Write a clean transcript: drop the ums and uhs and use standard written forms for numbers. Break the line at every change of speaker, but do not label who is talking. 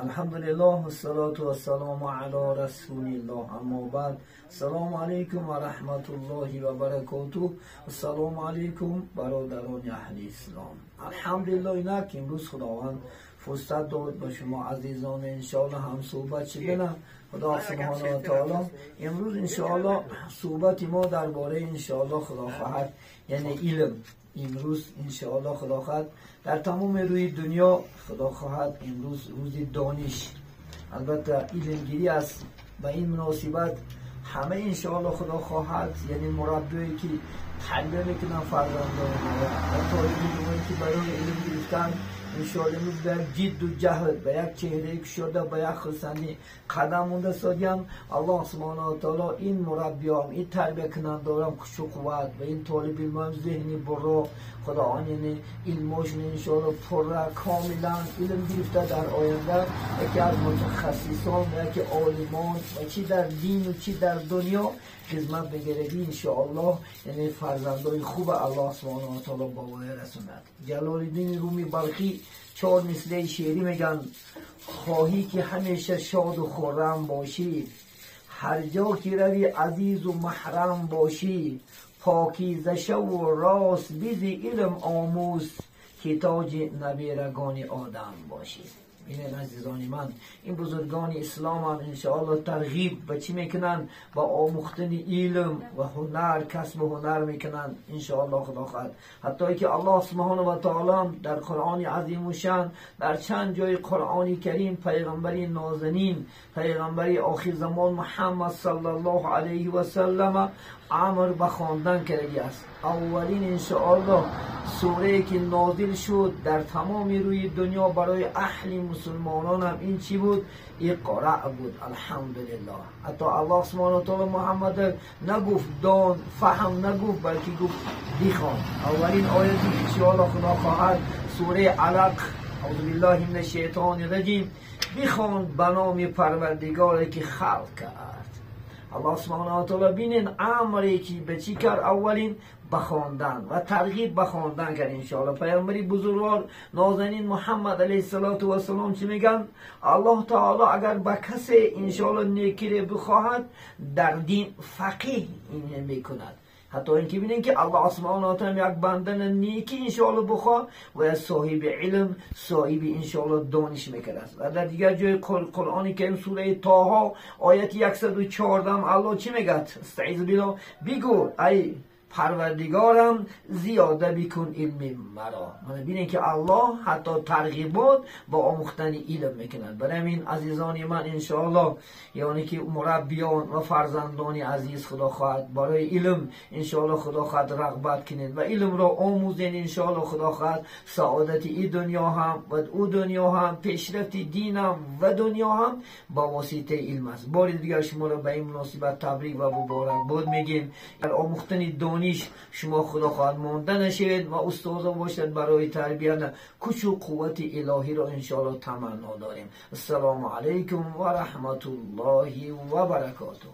الحمدلله والصلاة والسلام على رسول الله اما بعد السلام علیکم و رحمت الله و برکاته. السلام علیکم برادران اهل اسلام. الحمدلله اینک امروز خداوند فرصت داد با شما عزیزان انشاءالله هم صحبت شدن. خدا سبحانه و تعالی امروز انشاءالله صحبت ما درباره انشاءالله خدا خواهد یعنی علم. امروز انشاءالله خدا خواهد در تمام روی دنیا خدا خواهد امروز روز دانش، البته علمگیری است. به این مناسبت همه انشاءالله خدا خواهد یعنی مربیایی که تربیه میکنن فرزندان و طالب علمایی که برای علم گرفتن انشاءالله امروز به یک جد و جهد، به یک چهره کشاده، به یک خرسندی قدم مونده سادیم. الله سبحانه و تعالی این مربیام، این تربیه کنندارم خوش و قوت و این طالب علمام ذهنی برا خدا آن یعنی علماشون انشاءالله پره کاملا علم گرفته در آینده یکی از متخصصان، یکی عالمان و چی در دین و چی در دنیا خدمت بگیره انشاءالله. یعنی فرزندای خوب الله سبحانه و تعالی با وای رسوند. جلال الدین رومی بلخی 4 مصرع شعری میگن: خواهی که همیشه شاد و خرم باشی، هر جا که روی عزیز و محرم باشی، پاکیزه شو و راست بیزی علم آموز، که تاج نبیرگان آدم باشی. این عزیزان من، این بزرگان اسلام هم انشاءالله ترغیب به چی میکنن؟ با آموختن علم و هنر، کسب هنر میکنن انشاءالله خدا خواهد. حتی که الله سبحانه و تعالی در قرآن عظیم و شان در چند جای قرآن کریم پیغمبری نازنین، پیغمبری آخر زمان محمد صلی الله علیه و سلم امر به خواندن کرده است. اولین انشاءالله سوره که نازل شد در تمام روی دنیا برای اهل مسلمانان هم این چی بود؟ اقرأ بود. الحمدلله. حتی الله سبحانه و تعالی محمد نگفت دان، فهم نگفت، بلکه گفت بخوان. اولین آیتی که انشاءالله خدا خواهد سوره علق، اعوذ بالله من الشیطان الرجیم، بخوان به نام پروردگاری که خلق کرد. الله سبحانه و تعالی بینین امری که به چی کرد؟ اولین به خواندن و ترغیب به خواندن کرد انشاءالله. پیامبری بزرگوار نازنین محمد علیه الصلاة و السلام چی میگن؟ الله تعالی اگر به کسی انشاءالله نیکی بخواهد در دین فقیه این میکند. حتی اینکه ببینین که الله سبحانه و تعالی یک بنده نیکی انشاءالله بخواه و صاحب علم، صاحب انشاءالله دانش میکرد است. و در دیگر جای قرآن کریم سوره طه آیت 114 الله چی میگه؟ استعیذ بالله، بگو ای پروردگارم زیاده بکن علم مرا. من ببینید که الله حتی ترغیبات با آموختن علم میکند. برای همین عزیزان من انشاءالله یعنی که مربیان و فرزندان عزیز خدا خواهد برای علم انشاءالله خدا خواهد رغبت کنید و علم را آموزین انشاءالله خدا خواهد سعادت این دنیا هم و او دنیا هم، پیشرفت دین هم و دنیا هم با واسطه علم است. بار دیگر شما را به این مناسبت تبریک و مبارک باد میگیم. در آموختن دانش شما خدا خواهد مانده نشوید و استاد باشد برای تربیت کوچ و قوت الهی را انشاءالله تمنا داریم. السلام علیکم و رحمت الله و برکاته.